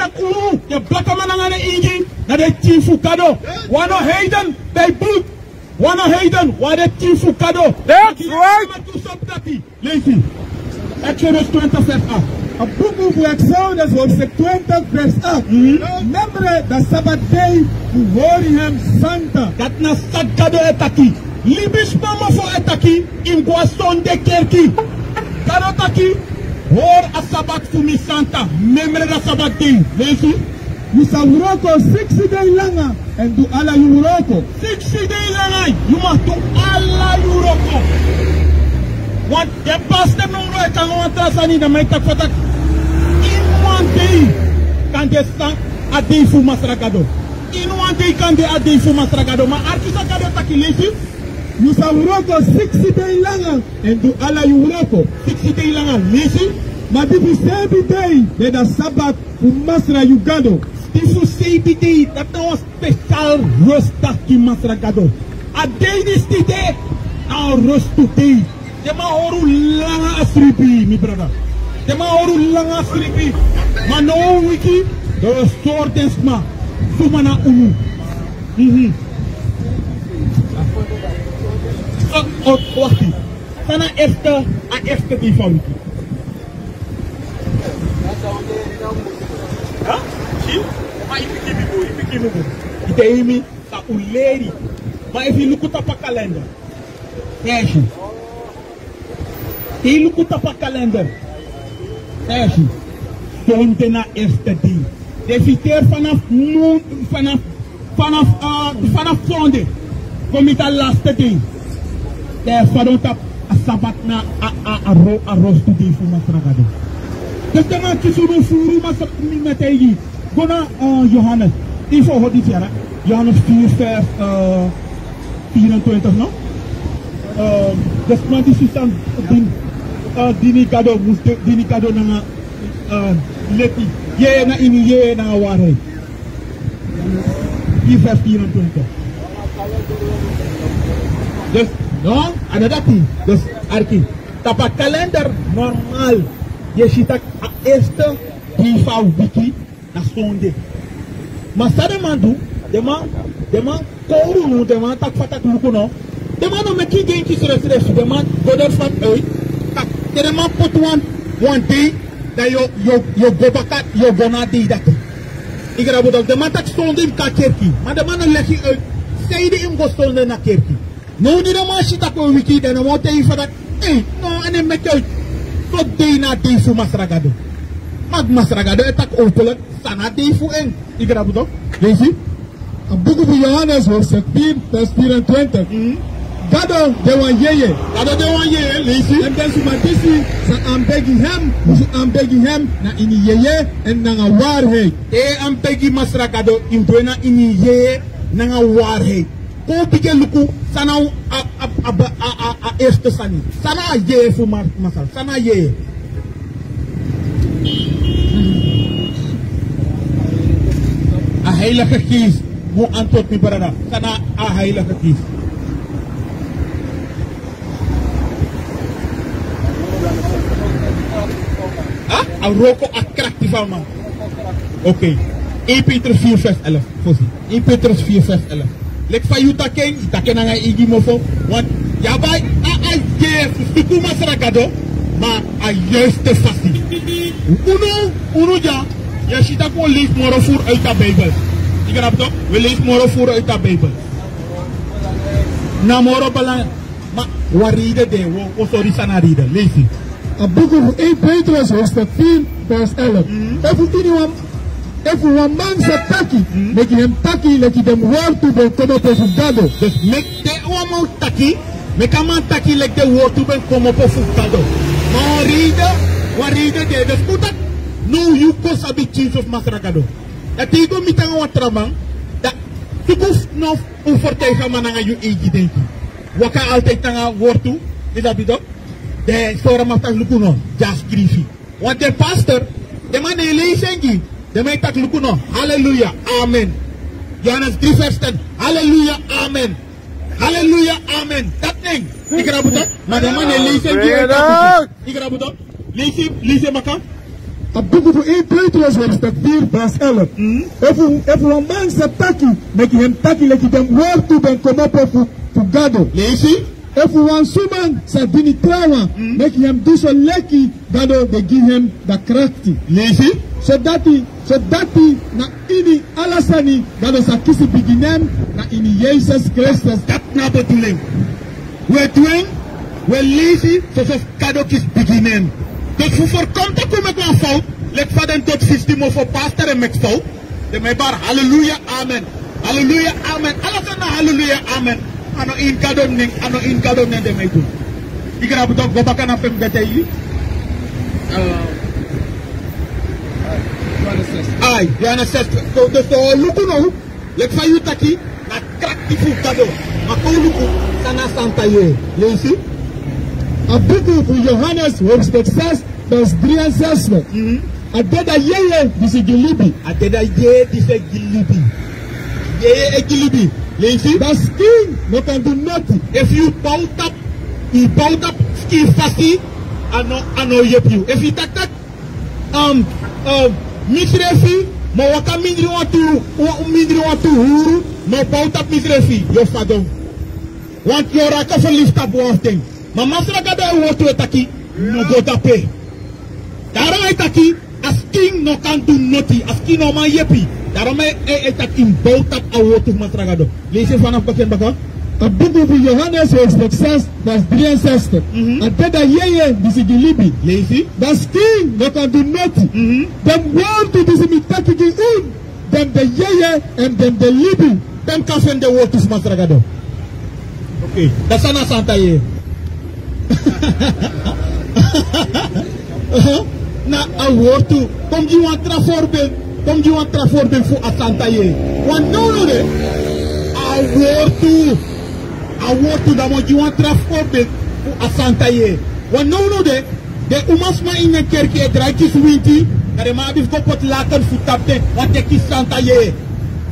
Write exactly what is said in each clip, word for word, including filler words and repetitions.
taki unu, den blakaman nanga den ingi, na den pikin fu Gado. Wi no heiden, den bun. Wi no heiden, wi na den pikin fu Gado. That's right. Wi no man tu sabi taki. Leisi. Exodus twintig vers acht. A buku fu Exodus hoofdstuk twintig vers acht. Mhm. Memre da Sabbat dei fu hori hem santa. Dati na san Gado e taki. Libisma mofo e taki, yu mus go na sonde kerki. Gado taki, hori a Sabbat fu mi santa. Memre da Sabbat dei. Leisi. Yu sa wroko siksi dei langa èn du ala yu wroko. Siksi dei langa, yu mus du ala yu wroko. Want den pastor now e kon nanga wan tra sani, dan mi e taki fa taki. Ini wan dei kan de san a dei fu Masra Gado. Ini wan dei kan de a dei fu Masra Gado. Ma arki san Gado taki, leisi. Yu sa wroko siksi dei langa èn du ala yu wroko. Siksi dei langa, leisi. Ma di fu seibin dei de a Sabbat fu Masra yu Gado. Di fu seibin dei, dati na wan spesial rustdag gi Masra Gado. A dei disi di de, na wan rustu dei. Den man hori unu langa a sribi, mi brada. Den man hori unu langa a sribi. Ma now wi wiki, den o sori den sma. Suma na unu. Mhm. O, o, wakti. San na a eerste, a eerste dei fu a wiki? Ha? Si? Ma yu piki mi go, yu piki mi go. Yu de yu mi, san un leri. Ma efu yu luku tapu a kalender. Yes. Te yu luku tapu a kalender. Yes. Sonde na eerste dei. Den fiteri vanaf noon, vanaf, vanaf, eh, vanaf sonde. Go miti a laatste dei. Dan yu e fadon tapu a Sabbat na a, a, a ro-, a rustu dei fu Masra Gado. Dus den man kisi unu furu, Masra, mi, mi e taigi yu. Go na, eh, Johannes. Yu fu hori disi yere. Johannes vier vers, eh, vierentwintig, no? Eh, den sma disi san dini, eh, dini Gado, mus de-, dini Gado nanga, eh, leti. Yeye na ini yeye nanga waarheid. Vier vers vierentwintig. Dus, no, a no dati. Dus, arki. Tapu a kalender normaal. Yu e si taki a eerste dei fu a wiki na sonde. Ma san den man du, den man, den man kowru unu, den man taki fa taki luku no. Den man no meki denki srefsrefi, den man go ervan uit. Taki, te den man poti wan, wan dei, dan yu o, yu o, yu o go baka, yu o go na a dei dati. Yu grabu, dan den man taki sonde yu mus kon na kerki. Ma den man no legi uit sanede yu mus go sonde na kerki. Now di den man si taki a wiki, dan den man o taigi yu fa taki, ei, no, a no e meki uit. So dei na a dei fu Masra Gado. Ma Masra Gado e taki openlijk san na a dei fu en. Yu grabu, toch? Leisi. A buku fu Johannes hoofdstuk vier vers vierentwintig. Mhm. Gado de wan yeye. Gado de wan yeye, leisi. Èn den suma disi san e begi hem, mus e begi hem na ini yeye èn nanga waarheid. Te yu e begi Masra Gado, yu mus du en na ini yeye nanga waarheid. Kon bigin luku, san na a, a, a, a, a, a eerste sani. San na a yeye fu Mar-, Masra, san na a yeye. A Heilige Geest. Mus antwoord, mi brada. San na a Heilige Geest. Ha? A wroko, a krakti fu a man. Oké. Een Petrus vier vers elf. Fosi. Een Petrus vier vers elf. Leki fa yu taki en, yu taki en nanga yu eigi mofo. Want yu abi a, a yeye fu suku Masra Gado, ma a juiste fasi. Unu, unu dya, yu e si taki wi e leisi moro furu uit a Bijbel. Yu grabu, toch? Wi e leisi moro furu uit a Bijbel. Na moro belangrijk. Ma wan reden de, wi o, wi o sori san na a reden. Leisi. A buku fu een Petrus hoofdstuk vier vers elf. Mhm. Efu iniwan, efu wan man sa taki, mhm, meki hem taki leki den wortu ben komopo fu Gado. Dus meki te wan man taki, meki a man taki leki den wortu ben komopo fu Gado. Ma wan reden, wan reden de, dus fu taki now yu kon sabi King's of Masra Gado. Dan te yu go miti nanga wan tra man, dan suku no overtuig a man nanga yu eigi denki. Waka altijd nanga wortu, yu sabi toch? Den sori a man taki luku no, dya skrifi. Want den pastor, den man no e leisi en gi, den man e taki luku no, hallelujah, amen. Johannes drie vers tien, hallelujah, amen. Hallelujah, amen. Dati na en. Yu grabu toch? Ma den man no e leisi en gi, yu grabu toch? Leisi, leisi baka. A buku fu één Petrus hoofdstuk vier vers elf. Efu, efu wan man sa taki, meki hem taki leki den wortu ben komopo fu, fu Gado. Leisi. Efu wan suma sa dini trawan, meki hem du so leki Gado ben gi hem da krakti. Leisi. Sodati, sodati na ini ala sani Gado sa kisi bigi nen na ini Yesus Kristus. Dati na a bedoeling. We du en, we leisi, soso Gado kisi bigi nen. Dus fu voorkom taki un meki wan fout, leki fa den doti fisti mofo pastor e meki fout. Den man e bari, haleluya, amen. Haleluya, amen. Ala sani na haleluya, amen. A no ini Gado nen, a no ini Gado nen den man e du. Yu grabu, go baka na pe mi ben taigi yu. Eh, ai, Yohanes zes. So, dus, so, luku now. Leki fa yu taki, na krakti fu Gado. Ma kon luku san na a santa yeye. Leisi. A buku fu Yohanes hoofdstuk zes, vers drieënzestig. A dede yeye disi gi libi. A dede yeye disi e gi libi. Yeye e gi libi. Leisi. Da skin no kan du noti. Efu yu bow tapu, yu bow tapu skin fasi, a no, a no yepi yu. Efu yu taki taki, um, um, misrefi, ma waka mindri wantu, wa-, mindri wantu huru, ma bow tapu misrefi, yu o fadon. Want yu o raka fu lift up wan fu den. Ma Masra Gado e wortu e taki, no go dape. Daarom a e taki, a skin no kan du noti, a skin no man yepi. Daarom a e, e, e taki bow tapu a wortu fu Masra Gado. Leisi en vanaf begin baka. A buku fu Yohanes hoofdstuk zes, vers drieënzestig. A dede yeye disi gi libi. Leisi. Da skin no kan du noti. Den wortu disi mi taki gi un, den de yeye èn den de libi. Den kan feni den wortu fu Masra Gado. Oké. Da san na a santa yeye? Na a wortu. Kon gi wan tra voorbeeld. Kon gi wan tra voorbeeld fu a santa yeye. Want now now de, a wortu. A wortu, dan mi o gi wan tra voorbeeld fu a santa yeye. Want now now de, den umasma ini den kerki e drai kisi winti, dan den man abi fu go poti laken fu tapu den, want den kisi santa yeye.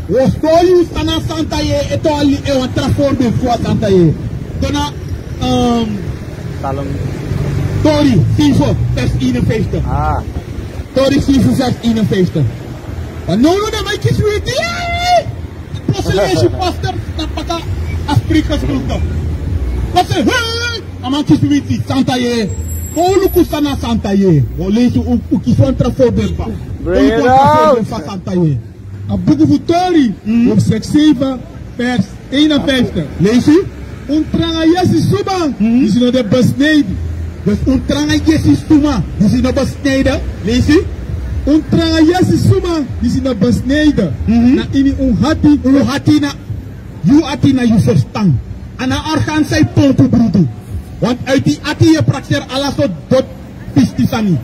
Wi o sori yu san na a santa yeye, ete, wan tra voorbeeld fu a santa yeye. Kon na, ehm, Psalm. Tori zeven, vers eenenvijftig. Ah. Tori zeven, vers eenenvijftig. Want now now den man e kisi winti. Plotseling yu si pastor na baka a spreekers groep dan. Pastor, hey! A man kisi winti, santa yeye. Kon un luku san na santa yeye. Wi o leisi, un, un kisi wan tra voorbeeld, baka. Un luku wan tra voorbeeld fu a santa yeye. A buku fu Tori, hoofdstuk zeven, vers eenenvijftig. Leisi. Un tranga yesi suma, disi no de besneden. Dus un tranga yesi suma, disi no besneden. Leisi. Un tranga yesi suma, disi no besneden. Na ini un hati. Un hati na, yu hati na yu ferstan. A na orgaan san e pompu brudu. Want uit yu hati yu e prakseri ala sortu doti fisti sani.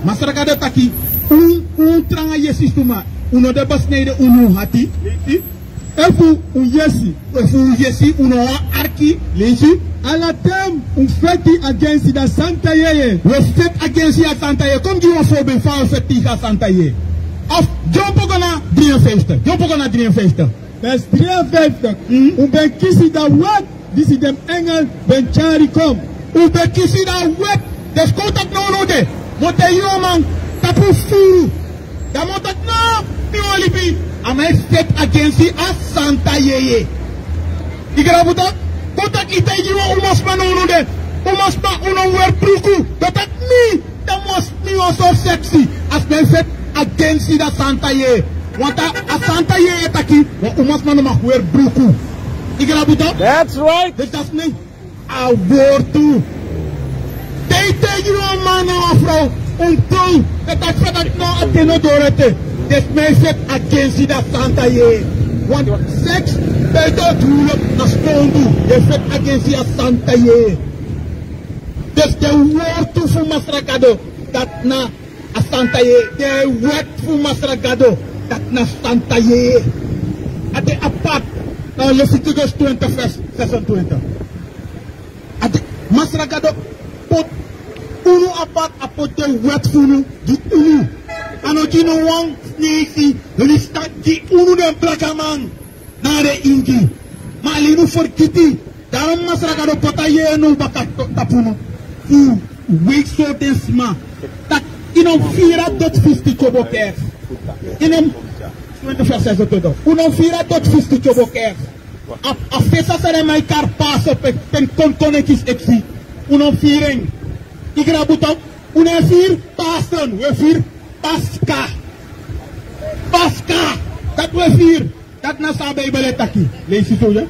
Masra Gado taki, un, un tranga yesi suma, un no de besneden, un na un hati. Leisi. Efu un yesi. Efu un yesi, un no wani arki. Leisi. Ala ten un feti agensi da santa yeye. Un e feti agensi a santa yeye. Kon gi wan voorbeeld fa un e feti a santa yeye. Of, dyompo go na drieënvijftig. Dyompo go na drieënvijftig. Vers drieënvijftig. Un ben kisi da wet disi den engel ben tyari kon. Un ben kisi da wet. Dus kon taki now now de, mi o taigi yu wan man tapu furu. Dan mi o taki no, mi wani libi. A man e feti agensi a santa yeye. Yu grabu dati? Kon taki yu taigi wan umasma now now de, umasma, un no weri bruku. Dan taki mi, dan mi o, mi o so seksi. A sma e feti agensi da santa yeye. Want a santa yeye e taki wan umasma no mag weri bruku. Yu grabu dati? That's right. Dus dati mi a wortu. Te yu taigi wan man na wan frow, un tron, dan taki fa dati no, a ten no doro ete. Den sma e feti agensi da santa yeye. Want seks buiten het huwelijk na stondu. Yu e feti agensi a santa yeye. Dus den wortu fu Masra Gado, dati na a santa yeye. Den wet fu Masra Gado, dati na santa yeye. A de apart, eh, Leviticus twintig vers zesentwintig. A de, Masra Gado poti unu apart, a poti den wet fu unu gi unu. A no gi no wan neisi, no, disi na gi unu den blakaman. Na den ingi. Ma a lei un fergiti. Daarom Masra Gado poti a yeye now baka tapu unu. Fu weki sortu den sma. Taki Yu no firi a doti fisti tyobo kers. Yu no, twenti vers zes tot. Yu no firi a doti fisti tyobo kers. A, a fesa san den man e kari Pasen pe, pe kon, kon e kisi eksi. Yu no firi en. Yu grabu tok. Yu no e firi Pasen, wi e firi Paska. Paska. Dati wi e firi. Dati na san a Bijbel e taki. Leisi so ya.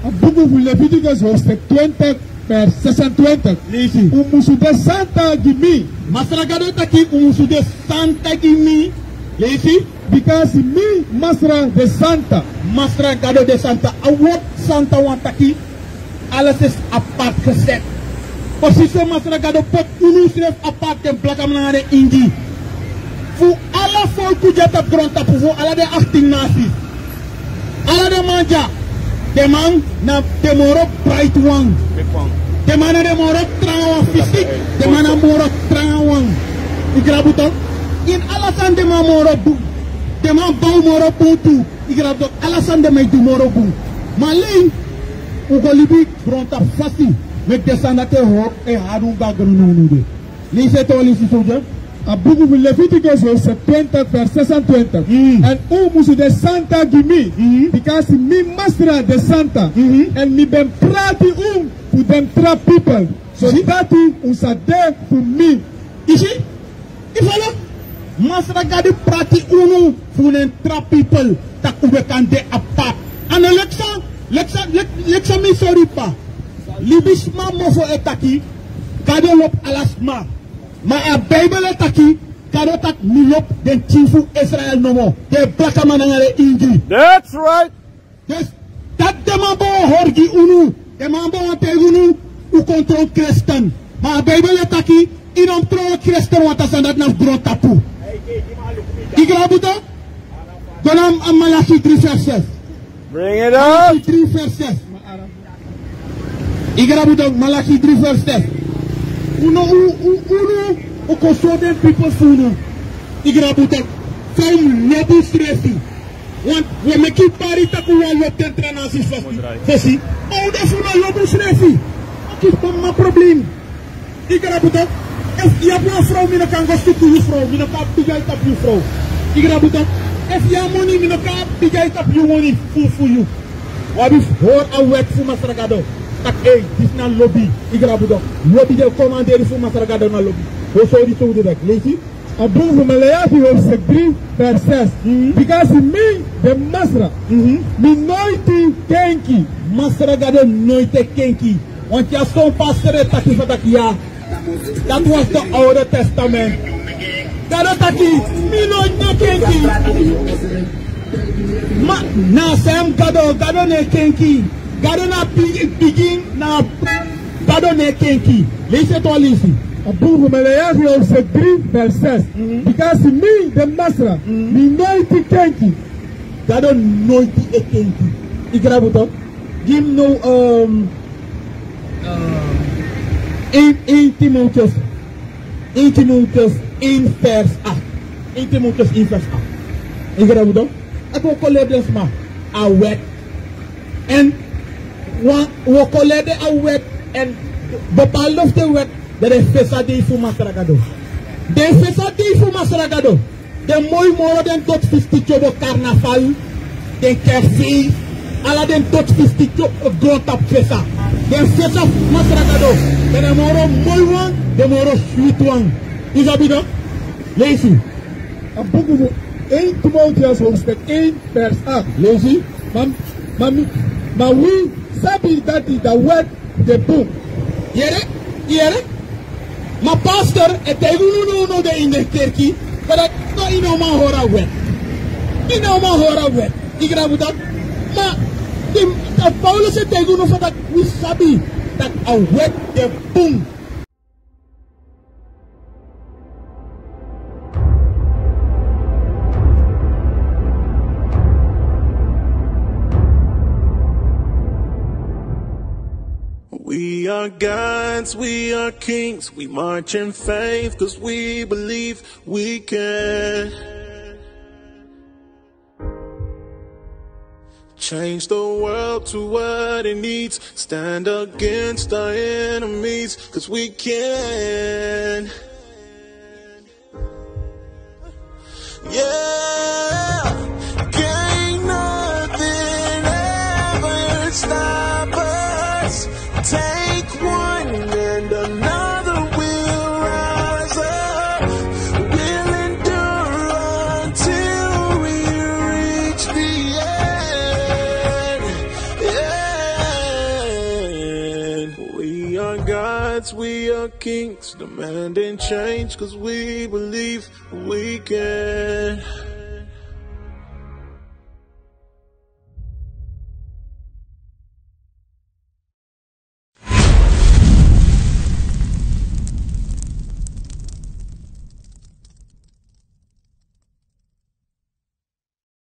A buku fu Leviticus hoofdstuk twintig vers zesentwintig. Leisi. Un musu de santa gi mi. Masra Gado taki un musu de santa gi mi. Leisi. Bikasi mi Masra de santa. Masra Gado de santa. A word santa wani taki alles is apart gezet. Precies so Masra Gado poti unu srefi apart, den blakaman nanga den ingi. Fu ala folku di de tapu grontapu, fu ala den achttien nasi. Ala den man dya, den man na den moro bright wan. Den man na den moro tranga wan fisik, den man na moro tranga wan. Yu grabu tok. Ini ala sani den man moro bun. Den man bow moro bun tu. Yu grabu tok. Ala sani den man e du moro bun. Ma lei, un go libi grontapu fasi. Meki den sani dati e hori, e hori un go na gron, no, no, de. Leisi, e toli, leisi, soldier. A buku fu Leviticus hoofdstuk twintig vers zesentwintig. Mm. En un musu de santa gi mi, mm, bikasi mi Masra de santa. Mm. En mi ben prati un fu den tra pipel. So, si, dati un sa de fu mi. Yu si? Yu folo? Masra Gado prati unu fu den tra pipel, tak' un ben kan de apart. A no leki san, leki san, leki, leki san mi sori pa. Libisma mofo e taki, Gado lobi ala sma. Ma a Bijbel e taki, Gado taki mi lobi den pikin fu Israel nomo. Den blakaman nanga den ingi. That's right. Dus, dati den man bo hori gi unu, den man bo taigi unu, un kon tron kristen. Ma a Bijbel e taki, yu no mus tron kristen, want a sani dati na fu grontapu. Yu grabu tok? Go na, a, Malaki dri vers zes. Bring it up. Malaki dri vers zes. Yu grabu tok, Malaki dri vers zes. Unu, u, u, unu, un kon sori den pipel fu unu. Yu grabu tok, fa un lobi unsrefi. Want wi e meki bari tak' un wani lobi den tra nâsi fosi. Ma un de fu no lobi unsrefi. Dati na a problem. Yu grabu tok? Efu yu abi wan frow, mi no kan go suku yu frow. Mi no kan abi bigi ai tapu yu frow. Yu grabu tok? Efu yu abi moni, mi no kan abi bigi ai tapu yu moni fu, fu yu. Un abi fu hori a wet fu Masra Gado. Tak' ei, disi na lobi. Yu grabu tok? Lobi, den komanderi fu Masra Gado na lobi. Un o sori disi, un de taki. Leisi. A buku fu Maleaki hoofdstuk dri vers zes. Mhm. Bikasi mi de Masra, mhm, mi noiti kenki. Masra Gado noiti e kenki. Want yu abi son pastor e taki fa taki ya. Dati was de Oude Testament. Gado taki, mi no, no kenki. Ma na a sem Gado, Gado no e kenki. Gado na bigi, bigin na Gado no e kenki. Leisi, e toli, leisi. A buku fu Maleaki hoofdstuk dri vers zes. Mhm. Bikasi mi de Masra, mhm, mi noiti kenki. Gado noiti e kenki. Yu grabu tok? Gi mi now, um, um, een, een Timotheus. Een Timotheus een vers acht. Een Timotheus een vers acht. Yu grabu tok? Dati wi o kon leri den sma a wet. En wan, wi o kon leri den a wet. En bepaalde fu den wet, dan den fesa dei fu Masra Gado. Den fesa dei fu Masra Gado. Den moi moro den doti fisti tyobo karnaval, den kersi, ala den doti fisti tyobo grontapu fesa. Den fesa fu Masra Gado, den moro moi wan, den moro switi wan. Yu sabi tok? Leisi. A buku fu een Timotheus hoofdstuk een vers acht. Leisi. Ma, ma mi, ma wi sabi dati a wet de bun. Yere, yere. Ma pastor e taigi unu now, now de ini den kerki, fa dati no, yu no man hori a wet. Yu no man hori a wet. Yu grabu tok? Ma di, a Paulus e taigi unu fa dati wi sabi dati a wet de bun. We are gods, we are kings, we march in faith 'cause we believe we can. Change the world to what it needs. Stand against our enemies, 'cause we can. Yeah, can't nothing ever stop us. Take one and another will rise up. We'll endure until we reach the end. Yeah. We are gods, we are kings, demanding change 'cause we believe we can.